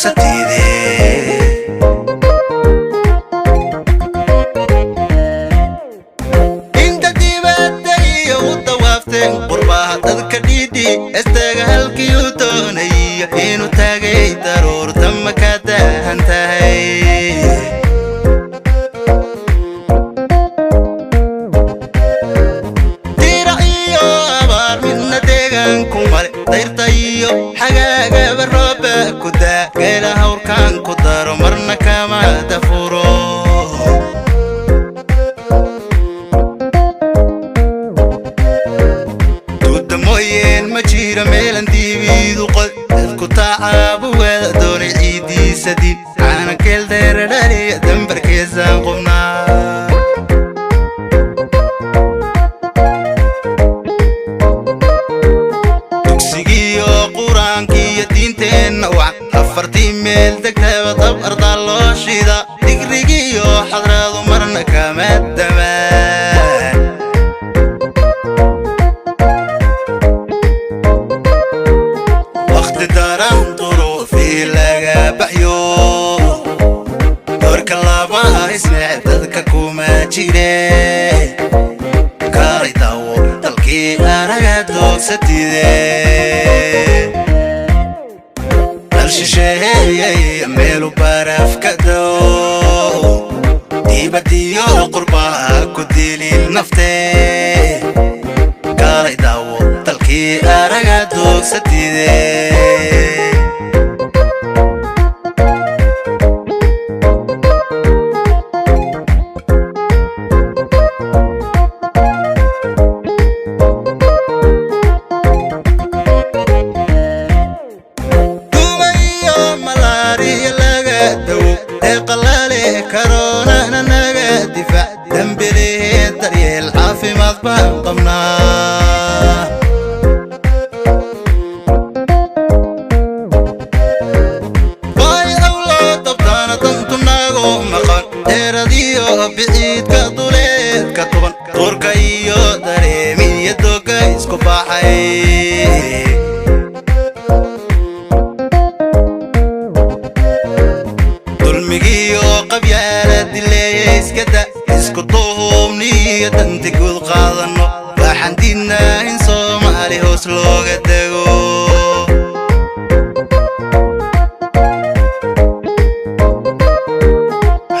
doogsatide. Inta dibadda iyo u dawaafteen qurbaha dadka dhiidhi istaaga halkiiu doonayo inuu taagay daruurta ma ka daahan tahay. Dirac iyo abaar midna deegaanku male, dayrta iyo xagaagaba rooba ku daa, geela hawrkaan ku daro marna kama dafuro. Duuda mooyeen ma jiro meelan diibiidu qod, dadku tacaabu wada doonay ciiddiisa diin, caanankeel deeradhaliya dambarkeesaan qubnaa. Dugsigiiyo qur-aankiiyo diinteenna wac, afartii meel degtaba dab ardaa loo shida, digrigiiyo xadraadu marna kama damaan. Wakhti daran duruufii laga baxyo, doorka laba isnec dadka kuma jire, kaalay daawo dalkii araga doogsatide. Dal shisheeyey meelu baraf ka dao, dibadiyo qurbaha ku dilin nafte, kaalay daawo dalkii araga doogsatide. Duma iyo malaariya laga dawo, deeqalaale karoonana naga difaac, dembilihii daryeel caafimaad baan qabnaa. Baay awloo dabtaana dantu naago maqan, dheeradiyo biciidka duleedka tuban, duurka iyo dareemiya doga isku baxay. Dulmigiyo qabyaala dileeya iskada, isku duhubniyo danti guud qaadanno, waxaan diidnaa in Soomaali hoos looga dego.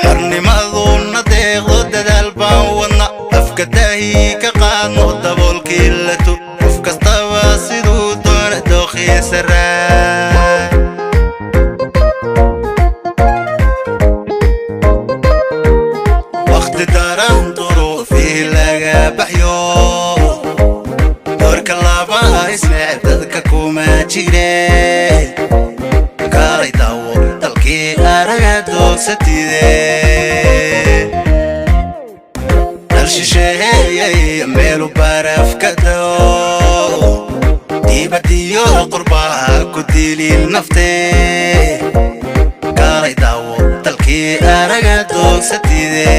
Xornimaduna deeqdo dadaal baan wadna, afka daahi ka qaadno daboolkii la tu, qof kastaba siduu doona dookhiisa raa. Wakhti daran duruufii laga baxyo, doorka laba isnec dadka kuma jire, kaalay daawo dalkii araga doogsatide. Dal shisheeyey meelu baraf ka dao, dibadiyo qurbaha ku dilin nafte, kaalay daawo dalkii araga doogsatide.